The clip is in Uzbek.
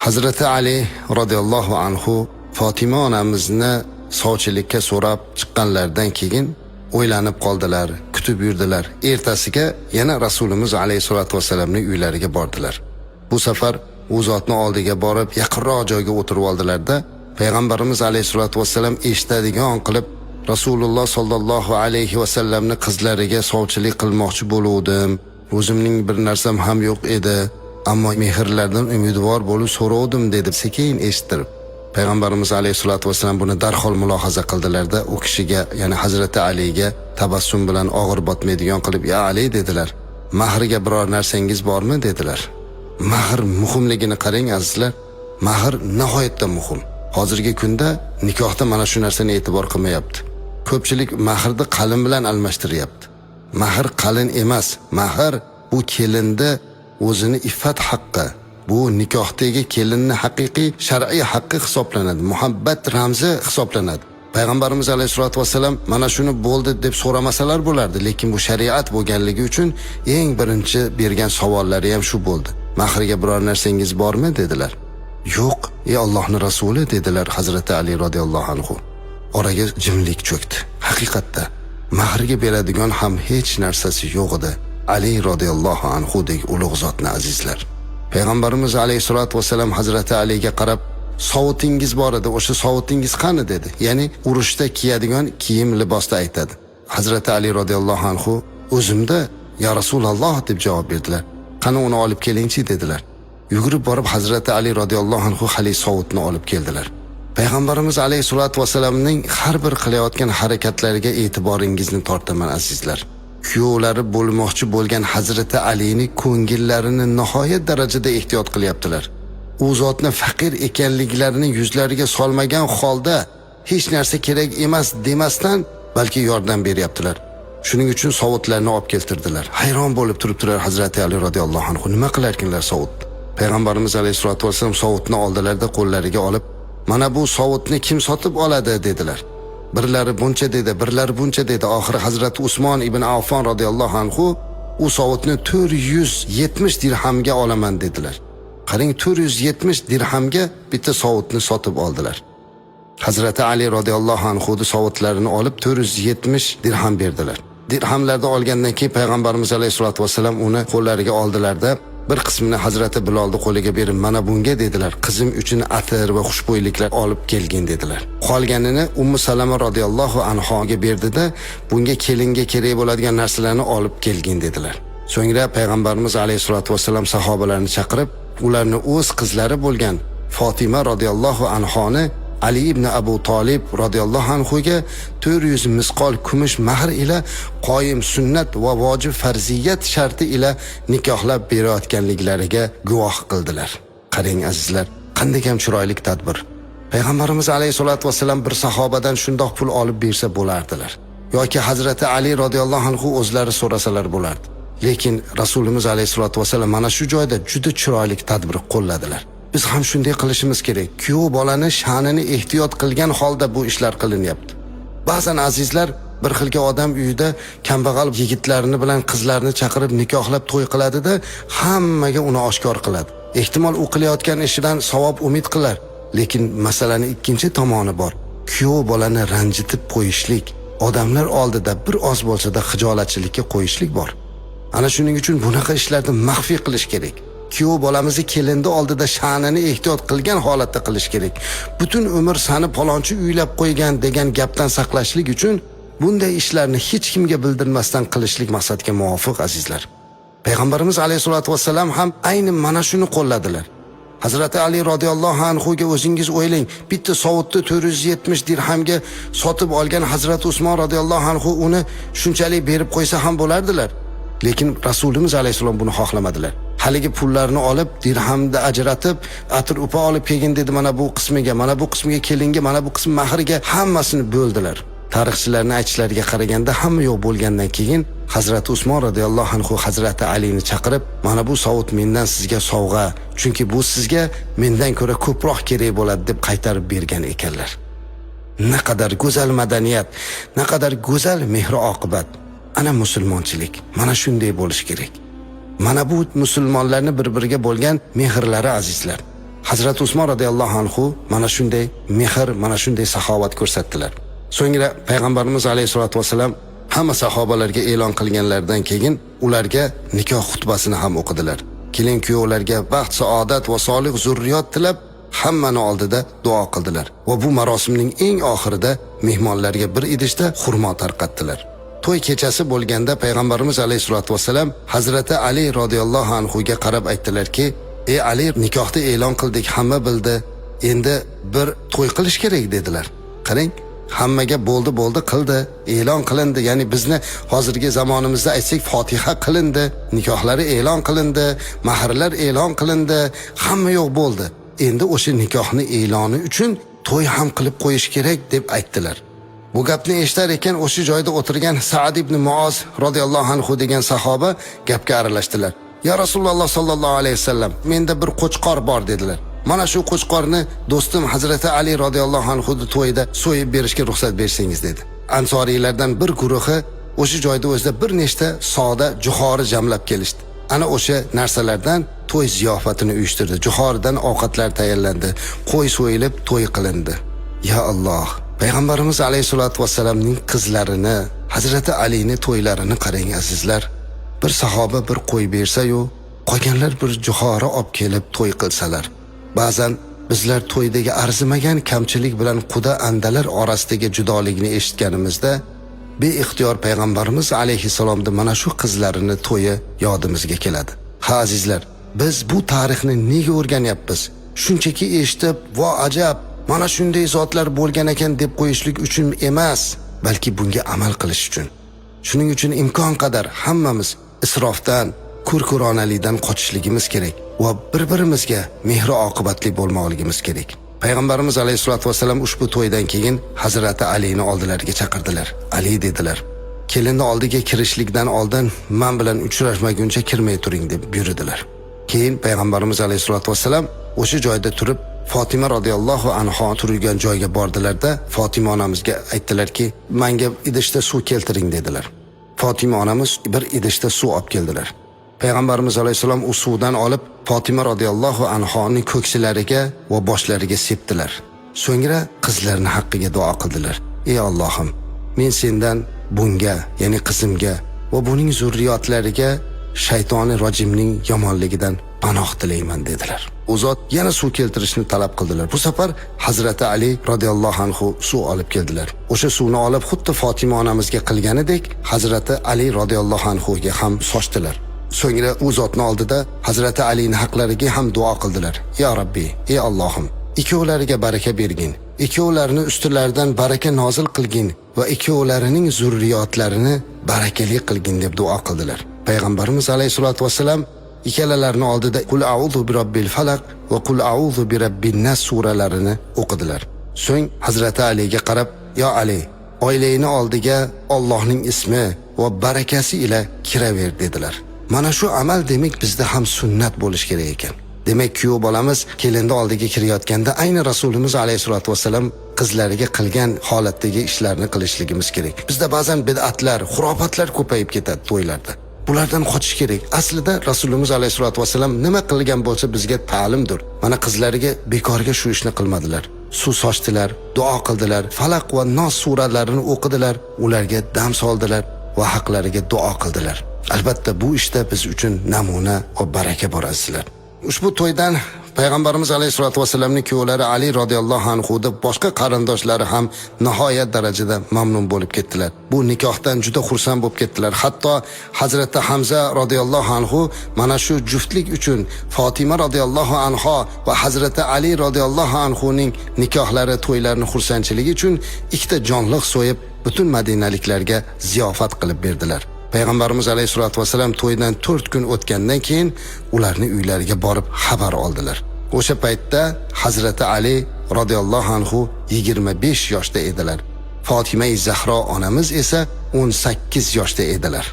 Hazrati Ali roziyallohu anhu Fotima onamizni sovchilikka so'rab chiqqanlaridan keyin o'ylanib qoldilar, kutib yurdilar. Ertasiga yana Rasulimiz alayhisolatu vasallamning uylariga bordilar. Bu safar u zotni oldiga borib, yaqinroq joyga o'tirib oldilarda, payg'ambarimiz alayhisolatu vasallam eshitadigan qilib Rasululloh sollallohu alayhi vasallamni qizlariga sovchilik qilmoqchi bo'luvdim. O'zimning bir narsam ham yo'q edi, ammo mehrlardan umidvor bo'lib so'rovdim dedi sekin eshittirib. Payg'ambarimiz alayhisolatu vasallam buni darhol mulohaza qildilarda, u kishiga, ya'ni Hazrati Aliga tabassum bilan og'ir botmaydigan qilib, "Ya Ali" dedilar. "Mahriga biror narsangiz bormi?" dedilar. Mahr muhimligini qarang azizlar. Mahr nihoyatda muhim. Hozirgi kunda nikohda mana shu narsani e'tibor qilmayapti. Ko'pchilik mahrni qalin bilan almashtiryapti. Mahr qalin emas. Mahr bu kelinni o'zini iffat haqqi. Bu nikohdagi kelinni haqiqiy shar'iy haqqi hisoblanadi. Muhabbat ramzi hisoblanadi. Payg'ambarimiz alayhisolatu vasallam mana shuni bo'ldi deb so'ramasalar bo'lardi, lekin bu shariat bo'lganligi uchun eng birinchi bergan savollari ham shu bo'ldi. Mahriga biror narsangiz bormi dedilar. Yo'q, ey Allohning rasuli dedilar Hazrati Ali roziyallohu anhu. Oraga jimlik cho'kdi. Haqiqatda mahriga beradigan ham hech narsasi yo'q edi. Ali roziyallohu anhu dek ulug' zotni azizlar. Payg'ambarimiz alayhisolatu vasallam Hazrati Aliga qarab, "Sovutingiz bor edi, o'sha sovutingiz qani?" dedi. Ya'ni urushda kiyadigan kiyim libosda aytadi. Hazrati Ali roziyallohu anhu "O'zimda, ya Rasululloh" deb javob berdilar. "Qani uni olib kelingchi" dedilar. Yugurib borib Hazrati Ali roziyallohu anhu hali sovutni olib keldilar. Payg'ambarimiz alayhisolatu vasallamning har bir qilayotgan harakatlariga e'tiboringizni tortaman azizlar. Kuyovlari bo'lmoqchi bo'lgan Hazrati Alini ko'ngillarini nihoyat darajada ehtiyot qilyaptilar. U zotni faqir ekanliklarini yuzlariga solmagan holda hech narsa kerak emas demasdan, balki yordam beryaptilar. Shuning uchun sovutlarni olib keltirdilar. Hayron bo'lib turibdilar Hazrati Ali roziyallohu anhu. Nima qilarkinlar sovutni? Payg'ambarimiz alayhisolatu vasallam sovutni oldilarda qo'llariga olib, "Mana bu sovutni kim sotib oladi?" dedilar. Birlari buncha dedi, birlari buncha dedi. Oxiri Hazrati Usmon ibn Affon roziyallohu anhu u sovutni 470 dirhamga olaman dedilar. Qarang, 470 dirhamga bitta sovutni sotib oldilar. Hazrati Ali roziyallohu anhu sovutlarini olib 470 dirham berdilar. Dirhamlarni olgandan keyin payg'ambarimiz alayhisolatu vasallam uni qo'llariga oldilarda bir qismini Hazrati Bilolni qo'liga berib, "Mana bunga" dedilar, "Qizim uchun atir va xushbo'yliklar olib kelgin" dedilar. Qolganini Ummu Salama roziyallohu anhoga berdida, "Bunga kelinga kerak bo'ladigan narsalarni olib kelgin" dedilar. So'ngra payg'ambarimiz alayhisolatu vasallam sahobalarni chaqirib, ularni o'z qizlari bo'lgan Fotima roziyallohu anhoni Ali ibn Abu Talib roziyallohu anhuga 400 misqol kumush mahr ila qoyim sunnat va vojib farziyat sharti ila nikohlab berayotganliklariga guvoh qildilar. Qarang azizlar, qanday ham chiroyli tadbir. Payg'ambarimiz alayhisolatu vasallam bir sahobadan shundoq pul olib bersa bo'lardilar. Yoki Hazrati Ali roziyallohu anhu o'zlari so'rasalar bo'lardi. Lekin Rasulimiz alayhisolatu vasallam mana shu joyda juda chiroyli tadbir qo'lladilar. Biz ham shunday qilishimiz kerak. Kuyov bolani sha'nini ehtiyot qilgan holda bu ishlar qilinyapti. Ba'zan azizlar, bir xilga odam uyida kambag'al yigitlarini bilan qizlarni chaqirib nikohlab to'y qiladida, hammaga uni oshkor qiladi. Ehtimol u qilayotgan ishidan savob umid qilar, lekin masalani ikkinchi tomoni bor. Kuyov bolani ranjitib qo'yishlik, odamlar oldida bir oz bo'lsa-da xijolatchilikka qo'yishlik bor. Ana shuning uchun bunaqa ishlarni maxfiy qilish kerak. Kuyov bolamizni kelinni oldida sha'nini ehtiyot qilgan holatda qilish kerak. Butun umr sani palonchi uylab qo'ygan degan gapdan saqlashlik uchun bunday ishlarni hech kimga bildirmasdan qilishlik maqsadga muvofiq azizlar. Payg'ambarimiz alayhisolatu vasallam ham ayni mana shuni qo'lladilar. Hazrati Ali roziyallohu anhu ga o'zingiz o'ylang, bitta sovutni 470 dirhamga sotib olgan Hazrati Usmon roziyallohu anhu uni shunchalik berib qo'ysa ham bo'lardilar. Lekin Rasulimiz alayhisalom buni xohlamadilar. Haligi pullarni olib, dirhamda ajratib, atir upa olib kelgin dedi, mana bu qismiga, mana bu qismiga kelinga, mana bu qismi mahriga, hammasini bo'ldilar. Tarixchilarning aytishlariga qaraganda hamma yo'q bo'lgandan keyin Hazrati Usmon roziyallohu anhu Hazrati Alini chaqirib, "Mana bu sovut mendan sizga sovg'a, chunki bu sizga mendan ko'ra ko'proq kerak bo'ladi" deb qaytarib bergan ekanlar. Naqadar go'zal madaniyat, naqadar go'zal mehr-oqibat. Ana musulmonchilik mana shunday bo'lishi kerak. Mana bu musulmonlarni bir-biriga bo'lgan mehrlari azizlar. Hazrat Usmon radhiyallohu anhu mana shunday mehr, mana shunday saxovat ko'rsatdilar. So'ngra payg'ambarimiz alayhisolatu vasallam hamma sahobalarga e'lon qilganlaridan keyin ularga nikoh xutbasini ham o'qidilar. Kelin kuyovlarga baxt, saodat va solih zurriyot tilab hammani oldida duo qildilar va bu marosimning eng oxirida mehmonlarga bir idishda xurmo tarqatdilar. To'y kechasi bo'lganda payg'ambarimiz alayhisolatu vasallam Hazrati Ali radhiyallohu anhu ga qarab aytdilarki: "Ey Ali, nikohni e'lon qildik, hamma bildi. Endi bir to'y qilish kerak" dedilar. Qarang, hammaga bo'ldi bo'ldi qildi, e'lon qilindi. Ya'ni bizni hozirgi zamonimizda aytsak, fotiha qilindi, nikohlari e'lon qilindi, mahrlar e'lon qilindi, hamma yo'q bo'ldi. Endi o'sha nikohni e'loni uchun to'y ham qilib qo'yish kerak deb aytdilar. Bu gapni eshitar ekan o'sha joyda o'tirgan Sa'd ibn Muoz radhiyallohu anhu degan sahoba gapga aralashdilar. "Ya Rasululloh sallallohu alayhi vasallam, menda bir qo'chqor bor" dedilar. "Mana shu qo'chqorni do'stim Hazrati Ali radhiyallohu anhu to'yida so'yib berishga ruxsat bersangiz" dedi. Ansoriylardan bir guruhi o'sha joyda o'zida bir nechta soda juxori jamlab kelishdi. Ana o'sha narsalardan to'y ziyofatini uyushtirdi. Juxoridan ovqatlar tayyorlandi, qo'y so'yilib to'y qilindi. Ya Alloh, payg'ambarimiz alayhisolatu vasallamning qizlarini, Hazrati Alini to'ylarini qarang azizlar. Bir sahoba bir qo'y bersa-yu, qolganlar bir juxori olib kelib to'y qilsalar. Ba'zan bizlar to'ydagi arzimagan kamchilik bilan quda andalar orasidagi judolikni eshitganimizda beixtiyor payg'ambarimiz alayhissalomni mana shu qizlarini to'yi yodimizga keladi. Ha azizlar, biz bu tarixni nega o'rganyapmiz? Shunchaki eshitib, "Vo ajab, mana shunday zotlar bo'lgan ekan" deb qo'yishlik uchun emas, balki bunga amal qilish uchun. Shuning uchun imkon qadar hammamiz isrofdan, ko'r-ko'ronalikdan qochishligimiz kerak va bir-birimizga mehri oqibatli bo'lmoqligimiz kerak. Payg'ambarimiz alayhisolatu vasallam ushbu to'ydan keyin Hazrati Alini oldilariga chaqirdilar. "Ali" dedilar, "kelinni oldiga kirishlikdan oldin men bilan uchrashmaguncha kirmay turing" deb buyurdilar. Keyin payg'ambarimiz alayhisolatu vasallam o'sha joyda turib Fatima radhiyallohu anha turgan joyga bordilarda Fatima onamizga aytdilarki, "Menga idishda suv keltiring" dedilar. Fatima onamiz bir idishda suv olib keldilar. Payg'ambarimiz alayhissalom u suvdan olib Fatima radhiyallohu anhoning ko'ksilariga va boshlariga sepdilar. So'ngra qizlarning haqqiga duo qildilar. "Ey Allohim, men sendan bunga, ya'ni qizimga va buning zurriyotlariga shaytoni rojimning yomonligidan panoh tilayman" dedilar. U zot yana suv keltirishni talab qildilar. Bu safar Hazrati Ali radhiyallohu anhu suv olib keldilar. O'sha suvni olib xuddi Fatima onamizga qilganidek Hazrati Ali radhiyallohu anhuga ham sochdilar. So'ngra u zotni oldida Hazrati Alining haqlariga ham duo qildilar. "Ya Rabbi, ey Allohim, ikkovlariga baraka bergin. Ikkovlarini ustilaridan baraka nozil qilgin va ikkovlarining zurriyotlarini barakali qilgin" deb duo qildilar. Payg'ambarimiz alayhisolatu vasallam ikkalalarini oldida Qul a'udhu bi robbil falaq va Qul a'udhu bi rabbin nas suralarini o'qidilar. So'ng Hazrati Aliga qarab: "Ya Ali, oilangni oldiga Allohning ismi va barakasi ila kiraver" dedilar. Mana shu amal demak bizda ham sunnat bo'lish kerak ekan. Demak, kuyov bolamiz kelinni oldiga kirayotganda ayni Rasulimiz alayhisolatu vasallam qizlariga qilgan holatdagi ishlarni qilishligimiz kerak. Bizda ba'zan bid'atlar, xurofatlar ko'payib ketadi to'ylarda. Bulardan qochish kerak. Aslida Rasulimiz alayhisolatu vasallam nima qilgan bo'lsa bizga ta'limdir. Mana qizlariga bekorga shu ishni qilmadilar. Suv sochdilar, duo qildilar, Falaq va Nos suralarini o'qidilar, ularga dam soldilar va haqlariga duo qildilar. Albatta bu ishda biz uchun namuna va baraka bor azizlar. Ushbu to'ydan payg'ambarimiz alayhisolatu vasallamning kuyovlari Ali radhiyallohu anhu deb boshqa qarindoshlari ham nihoyat darajada mamnun bo'lib ketdilar. Bu nikohdan juda xursand bo'lib ketdilar. Hatto Hazrati Hamza radhiyallohu anhu mana shu juftlik uchun Fatima radhiyallohu anha va Hazrati Ali radhiyallohu anhuning nikohlari, to'ylarini xursandchiligi uchun ikkita jonliq so'yib butun madinaliklarga ziyofat qilib berdilar. Payg'ambarimiz alayhisolatu vasallam to'ydan 4 kun o'tgandan keyin ularni uylariga borib xabar oldilar. O'sha paytda Hazrati Ali radhiyallohu anhu 25 yoshda edilar. Fatima Zahro onamiz esa 18 yoshda edilar.